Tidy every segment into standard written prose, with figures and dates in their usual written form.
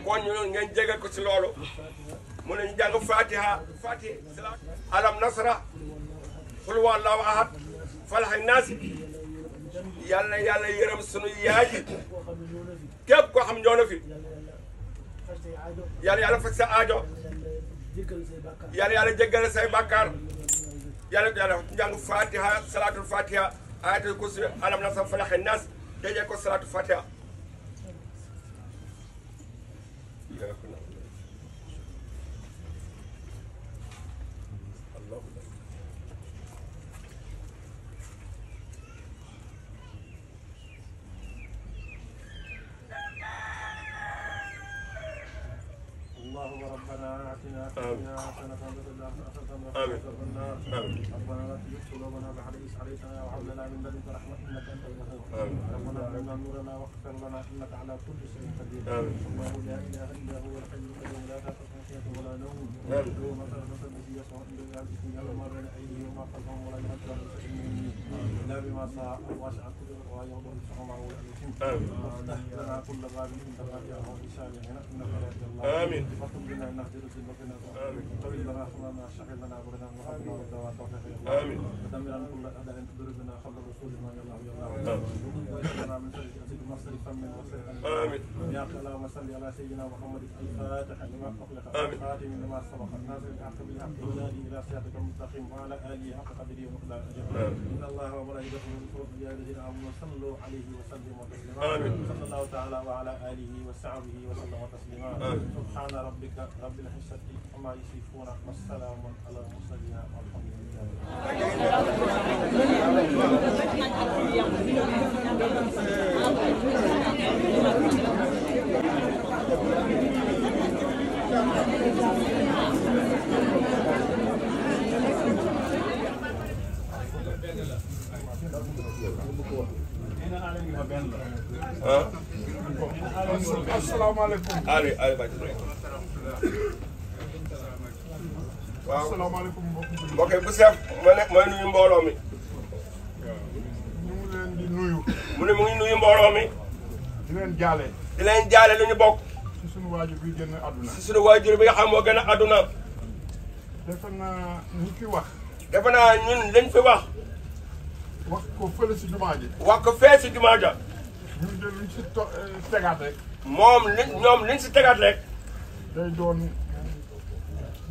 kon ñu ngeen jégal ko ci loolu mu ne ñu jàng fatiha alam nasra qul huwallahu ahad falaq naas yàlla yàlla yërëm sunu yaay ji képp koo xam ñoo na fi yàlla yàlla faj sa aajo yàlla yàlla jéggal say bàkkaar yàlla yàlla jàng fatiha salatul fatiha ayatul kursi alam nasra falaq naas dajee ko salatul fatiha اللهم ربنا آتنا في الدنيا حسنة وفي الآخرة حسنة وقنا عذاب النار ربنا لا تزغ قلوبنا بعد إذ هديتنا وهب لنا من لدنك رحمة إنك أنت الوهاب ربنا أعطنا نورنا واغفر لنا إنك على كل شيء قدير الله لا إله إلا هو الحي القيوم لا تأخذه سنة ولا نوم له ما في الأرض الذي يسمع عنده بأمره يعلم ما بين أيديهم وما خلفهم ولا يحيط له بشيء من علمه إلا بما شاء وسع كرسيه ولا يؤوده حفظه وهو العلي العظيم وافتح لنا كل باب أنت فاتحه بشارعنا إنك لا يهدي الله آمين فاطم بنا نهدر سنتنا طويل لنا خلنا شغل لنا برنا وحبنا والدواء توفيق آمين ودمر عن كل أعداء تضر بنا قبل الرسول ما يلا يلا ويسلنا من شر أسد المصدر فم وصير آمين يا اللهم صل على سيدنا محمد الفاتح لما أخلق الخاتم لما سبق الناصر الحق بالحق والهادي إلى صراطك المستقيم وعلى آله حق قدره ومقداره إن الله وملائكته يصلون على الذين آمنوا صلوا عليه وسلموا تسليما آمين صلى الله تعالى وعلى آله وصحبه وسلم تسليما سبحان ربك رب العزة عما يصفون والسلام على المرسلين والحمد asalaamaaleykum. waaw asalaamaaleykum mbokk yi bu seef ma ne mooy nuyu mbooloo mi. ñu ngi leen di nuyu. mu ne mu ngi nuyu mbooloo mi. di leen jaale. di leen jaale lu ñu bokk. ci sunu waajur bi génn àdduna. ci sunu waajur bi nga xam moo gën a àdduna. defe naa ñu fi wax. defe naa ñun lañ fi wax. wax ko fële si jumaa ji. wax ko fee si jumaa ja. ñun de luñ si tegaat rek. moom ñoom liñ si tegaat rek. day doon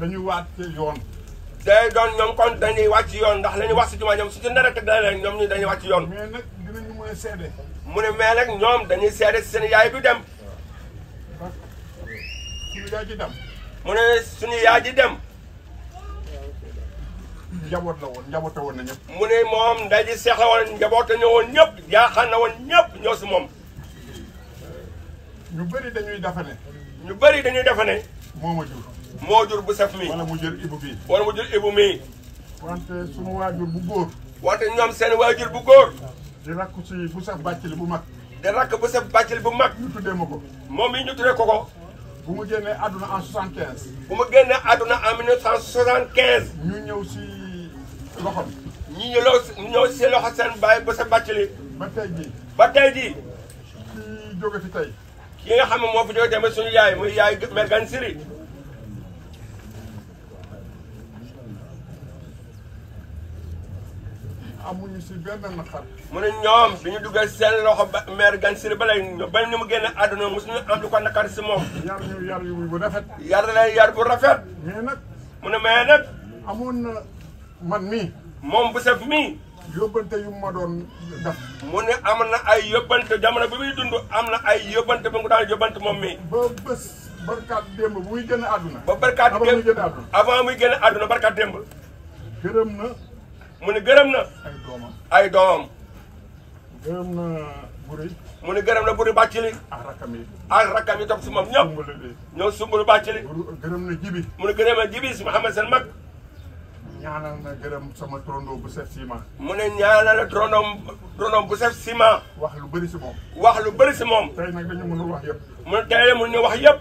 dañuy waat yoon. day doon ñoom kon dañuy wàcc yoon ndax la ñuy wax si jumaa ñoom su ci nar a teg dara rek ñoom ñu dañuy wàcc yoon. mais nag dinañu mën a seede. mu ne mais nag ñoom dañuy seede si seen yaay bi dem. suñu yaay ji dem. mu ne suñu yaay ji dem. njaboot la woon njaboote woon na ñëpp. mu ne moom nday ji seex la woon njaboote ñëwoon ñëpp jaaxal na woon ñëpp ñoo si moom. ñu bëri dañuy defe ne. ñu bëri dañuy defe ne. moo ma jur. moo jur bu sef mi. wala mu jël ibu bii. wala mu jur ibu mi. wante sunu waajur bu góor. wante ñoom seen waajur bu góor. di rakk si bu sef bàccali bu mag. di rakk bu sef bàccali bu mag. ñu tuddee ma ko. moom mi ñu tuddee ko ko. bu mu génnee àdduna en 75. bu mu génnee àdduna en 1975. ñu ñëw si loxo bi. ñi ñëw si loxo seen baay bu sef bàccali. ba tey jii. ba tey jii. kii jóge fi tey. ki nga xam ne moo fi jóge demee suñu yaay muy yaay Mère Gane Siri. amuñu si benn naqar. mu ne ñoom bi ñu dugal seen loxo ba Mère Gane Siri ba léegi ba ñu mu génne àdduna mosuñu am lu ko naqar si moom. yar ñu yar yu bu rafet. yar leen yar bu rafet. mais nag. mu ne mais nag. amoon na man mii. moom bu sef mii. yóbbante yu ma doon def. mu ne am na ay yóbbante jamono bi muy dund am na ay yóbbante bu mu daan yóbbante moom mii. ba bés barkaat démb bu muy génn àdduna. ba barkaat démb avant muy génn àdduna barkaat démb. gërëm na. mu ne gërëm na. ay doomam. ay doomam. gërëm na buri. mu ne gërëm na buri bàccili. ak rakkam yi. ak rakkam yi topp si moom ñëpp. ñoo sumbulu bàccili. gërëm na jibi. mu ne gërëm na jibi si Mouhamed seen mag. ñaanal na gërëm sama trondo bu sef ciment. mu ne ñaanal na tronom bu sef ciment. wax lu bëri si moom. wax lu bëri si moom. tey nag dañu mënul wax yëpp. mu ne tey mun ñu wax yëpp.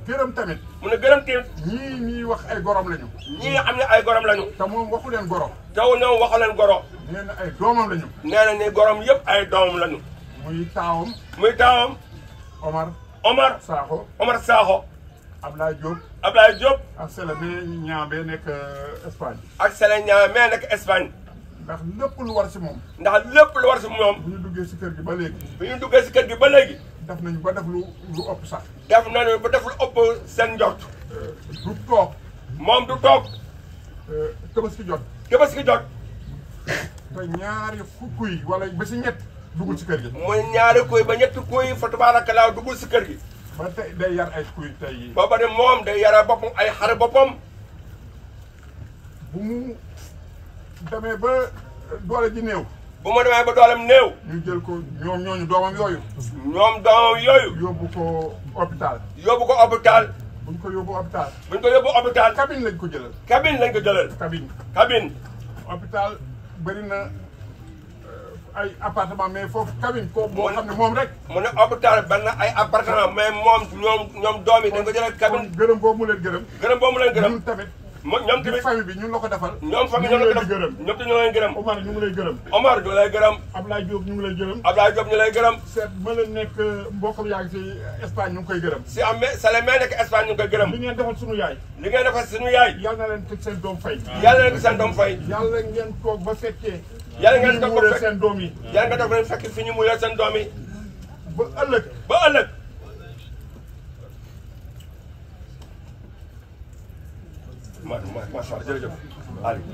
gërëm tamit. mu ne gërëm tamit. ñii ñuy wax ay gorom lañu. ñi nga xam ne ay gorom lañu. te moom waxu leen goro. taw ñoom waxu leen goro. nee na ay doomam lañu. nee na ni gorom yëpp ay doomam lañu. muy taawam. muy taawam. Omar Sakho. Omar Sakho. Ablaye Diop. Ablaye Diop. ak Sele mais ñaambee nekk Espagne. ak Sele ñaambee nekk Espagne. ndax lépp lu war si moom. ndax lépp lu war si moom. bu ñu duggee si kër gi ba léegi. bu ñu duggee si kër gi ba léegi. def nañu ba def lu ëpp sax. def nañu ba def lu ëpp seen njort. du toog. moom du toog. Tabaski jot. Tabaski jot. te ñaari kuy wala ba si ñett duggul si kër gi. mooy ñaari kuy ba ñetti kuy fa tabaarakallaa duggul si kër gi. ba tey day yar ay kuy tey yi. ba pare moom day yara boppam ay xare boppam. bu mu demee ba doole ji néew. bu ma demee ba dooleem néew. ñu jël ko ñooñu doomam yooyu. ñoom doomam yooyu. yóbbu ko hôpital. yóbbu ko hôpital. buñ ko yóbbu hôpital. buñ ko yóbbu hôpital. cabine lañ ko jëlal. cabine lañ ko jëlal. cabine. hôpital bëri na ay appartement mais foofu cabine ko boo xam ne moom rek. mu ne hôpital benn ay appartement mais moom ñoom doom yi dañ ko jëlal cabine. gërëm boobu mu leen gërëm. gërëm boobu mu leen gërëm. ñun tamit. ñoom tamit famille bi ñun la ko defal. ñoom famille ñoo la ko defal ñoom tamit ñoo leen gërëm. Omar ñu ngi lay gërëm. Omar ñu lay gërëm. Ablaye Diop ñu ngi lay gërëm. Ablaye Diop ñu lay gërëm. seet ma la nekk mbokkam yaa ngi si Espagne ñu ngi koy gërëm. si am Sale mee nekk Espagne ñu ngi koy gërëm. li ngeen defal sunu yaay. li ngeen defal sunu yaay. yal na leen teg seen doom fay. yàlla na leen seen doom fay. yàlla ngeen toog ba fekkee. yàlla ngeen toog ba fekk seen doom yi. yàlla nga toog leen fekk fi ñu muyee seen doom yi. ba ëllëg. ba ëllëg. macha allah jërëjëf Aliou.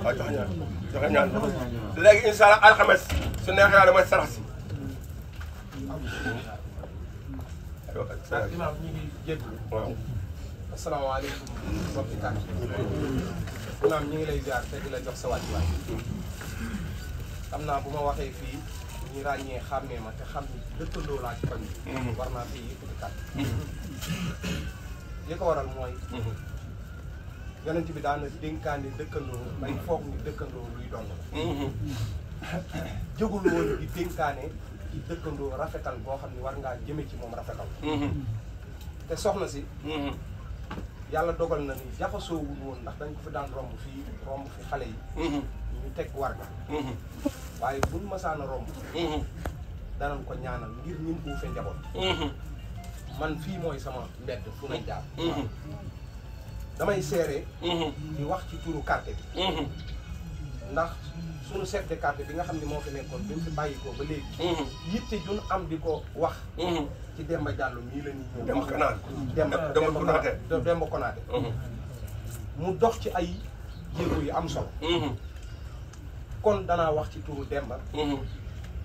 waaw joxe ñaan léegi incha allah alxames su neexee yàlla mooy sarax si. imaam ñu ngi jégalu. waaw. asalaamaaleykum mbokki kàddu. imaam ñu ngi lay ziar te di la jox sa wàccuwaay. xam naa bu ma waxee fii ñu ràññee xàmmee ma te xam ni dëkkandoo laa ci koñ bi. war naa fii yëkkati kàddu. li ko waral mooy. yonent bi daan na dénkaane dëkkandoo may foog ni dëkkandoo luy doon la. jógul woon di dénkaane ci dëkkandoo rafetal boo xam ne war ngaa jëme ci moom rafetal. te soxna si. yàlla dogal na ni jaxasoowul woon ndax dañ ko fi daan romb fi xale yi. ñu teg warga. waaye buñ masaan a romb. danañ ko ñaanal ngir ñun uufe njaboot. man fii mooy sama mbedd fu may jaar. damay seere. di wax ci turu quartier bi. ndax sunu chef de quartier bi nga xam ne moo fi nekkoon bi mu fi bàyyi ko ba léegi. yitte jun am di ko wax. ci Demba Diallo mii la ñuy ñëw. Demba Konaté. mu dox ci ay jéego yu am solo. kon danaa wax ci turu Demba.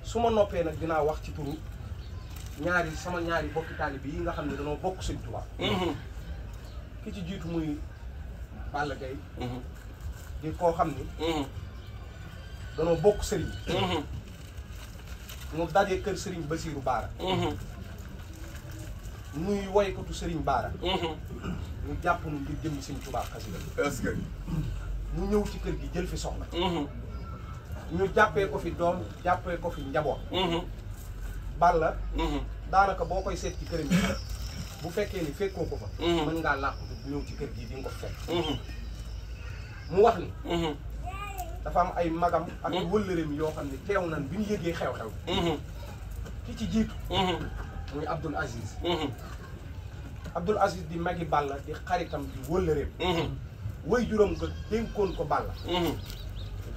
su ma noppee nag dinaa wax ci turu sama ñaari bokki taalibe yi nga xam ne danoo bokk Sëñ Tuubaa. ki ci jiitu muy Balla Gaye. di koo xam ni. danoo bokk sëriñ. mu daje kër Serigne Bassirou Baara. nuy woykatu Serigne Baara. ñu jàpp nu ngir jëmmi Sëñ Tuubaa xasida. est-ce que. ñu ñëw ci kër gi jël fi soxna. ñu jàppee ko fi doom jàppee ko fi njaboot. Balla. daanaka boo koy seet ci këram bi bu fekkee ni fekkoo ko fa. mën ngaa làqatu bu ñëw ci kër gi di nga ko fekk. mu wax ni. dafa am ay magam ak wëllëreem yoo xam ne teew nan bi ñu yëgee xew-xew. ki ci jiitu. muy Abdoul Aziz. Abdoul Aziz di magi Balla di xaritam di wëllëreem. way juróom ko dénkoon ko Balla.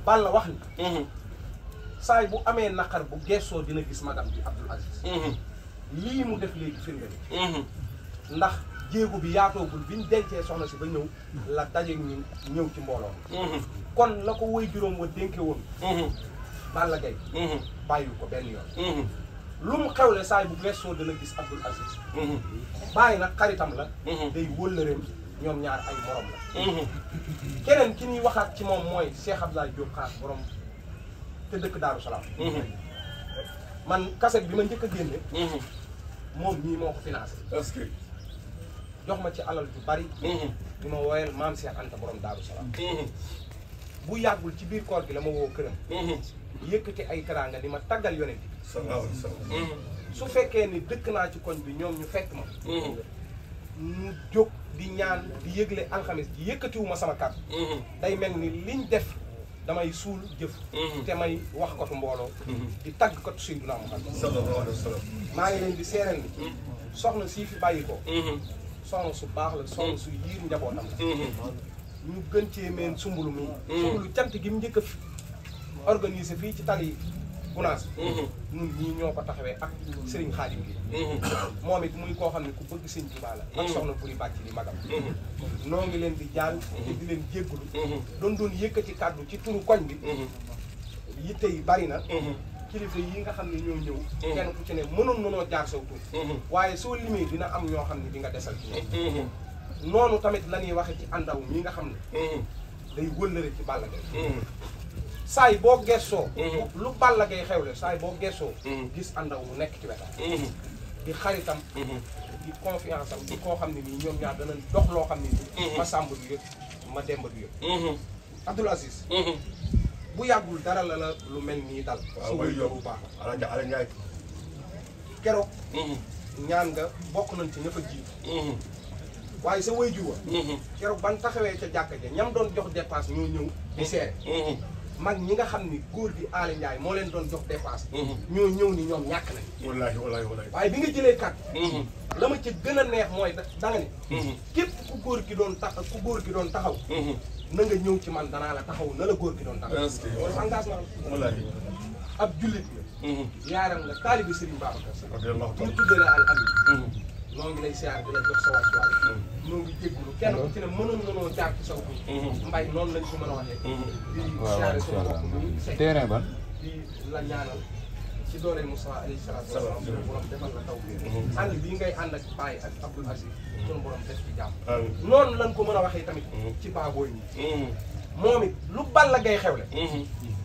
Balla wax ni. saay bu amee naqar bu geesoo dina gis magam di Abdoul Aziz. lii mu def léegi firnde bi. ndax jéego bi yaatoogul bi ñu dencee soxna si ba ñëw la daje ñu ñëw ci mbooloo. kon la ko way juróom wa dénke woon. Balla Gaye. bàyyi ko benn yoon. lu mu xewle saay bu geesoo dina gis Abdoul Aziz. bàyyi nag xaritam la. day wëllëreem ñoom ñaar ay morom la. keneen ki ñuy waxaat ci moom mooy Cheikh Abdoulaye Diop xaas borom te dëkk Daaru Salaam. man kaset bi ma njëkk a génne. moom ñii moo ko financé. est-ce que. jox ma ci alal ju bari. di ma woyal maam Cheikh Anta borom Daaru Salaam. bu yàggul ci biir koor gi la ma woo këram. yëkkati ay teraanga di ma taggal yonent bi. sallallahu alayhi wa sallam. su fekkee ni dëkk naa ci koñ bi ñoom ñu fekk ma. mu jóg di ñaan di yëgle alxames ji yëkkatiwuma sama kàddu day mel ni liñ def damay suul jëf te may wax ko tu mbooloo di tagg ko tu Seydina Muhammad sallallahu alayhi wa sallam maa ngi leen di seereel ni soxna sii fi bàyyi ko soxna su baax la soxna su yiir njabootam la ñu gën cee meen sumbulu mi sumbulu cant gi mu njëkk a organisé fii ci tali Gunaas ñun ñii ñoo ko taxawee ak Serigne Khadim bi moom it muy koo xam ne ku bëgg Sëñ Tuubaa la ak soxna Buri Bàcc li magam noo ngi leen di jaal te di leen jéggulu doon yëkkati kàddu ci turu koñ bi yitte yi bari na kilifa yi nga xam ne ñoo ñëw kenn ku ci ne mënoon nanoo jaar saw tur waaye soo limee dina am ñoo xam ne di nga desal ci ñoom noonu tamit la ñuy waxe ci àndaw mi nga xam ne day wëllëre ci Balla Gaye saay boo gessoo lu Balla Gaye xewle saay boo gessoo gis àndaw mu nekk ci wetam di xaritam di confiance am di koo xam ne nii ñoom ñaar danañ dox loo xam ne nii ma sàmb du yëg ma demba du yëg Abdoul Aziz bu yàggul dara la lu mel nii dal sa wayjur bu baax ala ngaay keroog ñaan nga bokk nañ ci ña fa jiitu waaye sa wayjur wa keroog ban taxawee ca jàkka ja ñam doon jox dépense ñoo ñëw di seere mag ñi nga xam ni góor gi Aly Ndiaye moo leen doon jox dépense ñoo ñëw ni ñoom ñàkk nañ wallaahi waaye bi nga jëlee kat la ma ca gën a neex mooy da nga ni képp ku góor gi doon taxaw na nga ñëw ci man danaa la taxaw na la góor gi doon taxaw loolu engagement wallaahi ab jullit nga yaaram nga taalibi Serigne Babacar Sy radiyallahu ñu tuddee la al amin noo ngi lay siyaar di la jox sa wàccuwaay noo ngi jéggulu kenn ku ci ne mënoon nanoo jaar ci saw mbay noonu lañ ko mën a waxee di siyaare suñu bopp bi terrain ban di la ñaanal ci doole Moussa alayhi salaatu wa salaam suñu borom defal la taw bi ànd bii ngay ànd ak Baye ak Abdoul Aziz suñu borom def ci jàmm noonu lañ ko mën a waxee tamit ci baabooy ñi moom it lu Balla Gaye xewle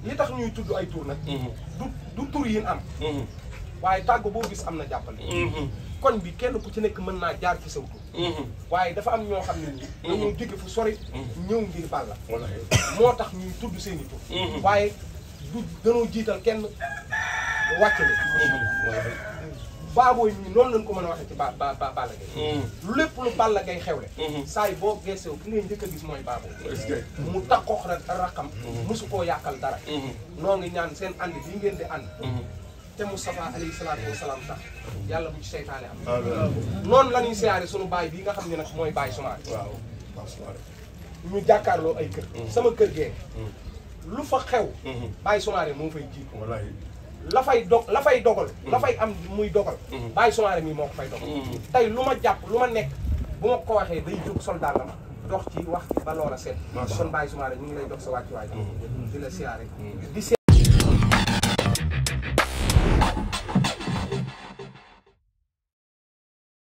li tax ñuy tudd ay tur nag du tur yi am waaye tàgg boo gis am na jàppale koñ bi kenn ku ci nekk mën naa jaar ci saw tur waaye dafa am ñoo xam ne nii dañoo jóge fu sori ñëw ngir Balla moo tax ñuy tudd seen i tur waaye du dañoo jiital kenn wàccale baabooy ñii noonu lañ ko mën a waxee ci Balla Gaye lépp lu Balla Gaye xewle saa yi boo geesew ki ngay njëkk a gis mooy baabooy mu takkoox rek raqam mosu koo yàqal dara noo ngi ñaan seen ànd bii ngeen di ànd te Moustapha alayhi salaatu wa salaam tax yàlla bu ci seytaane am noonu la ñuy siyaare sunu baay bii nga xam ne nag mooy Baye Soumaré ñu jàkkaarloo ay kër sama kër gee lu fa xew Baye Soumaré moo fay jiitu la fay dogal la fay am muy dogal Baye Soumaré mii moo ko fay dogal tey lu ma jàpp lu ma nekk bu ma ko waxee day jóg soldat la ma dox ci wax ci ba loola seet kon Baye Soumaré ñu ngi lay dox sa wàccuwaay di la siyaare di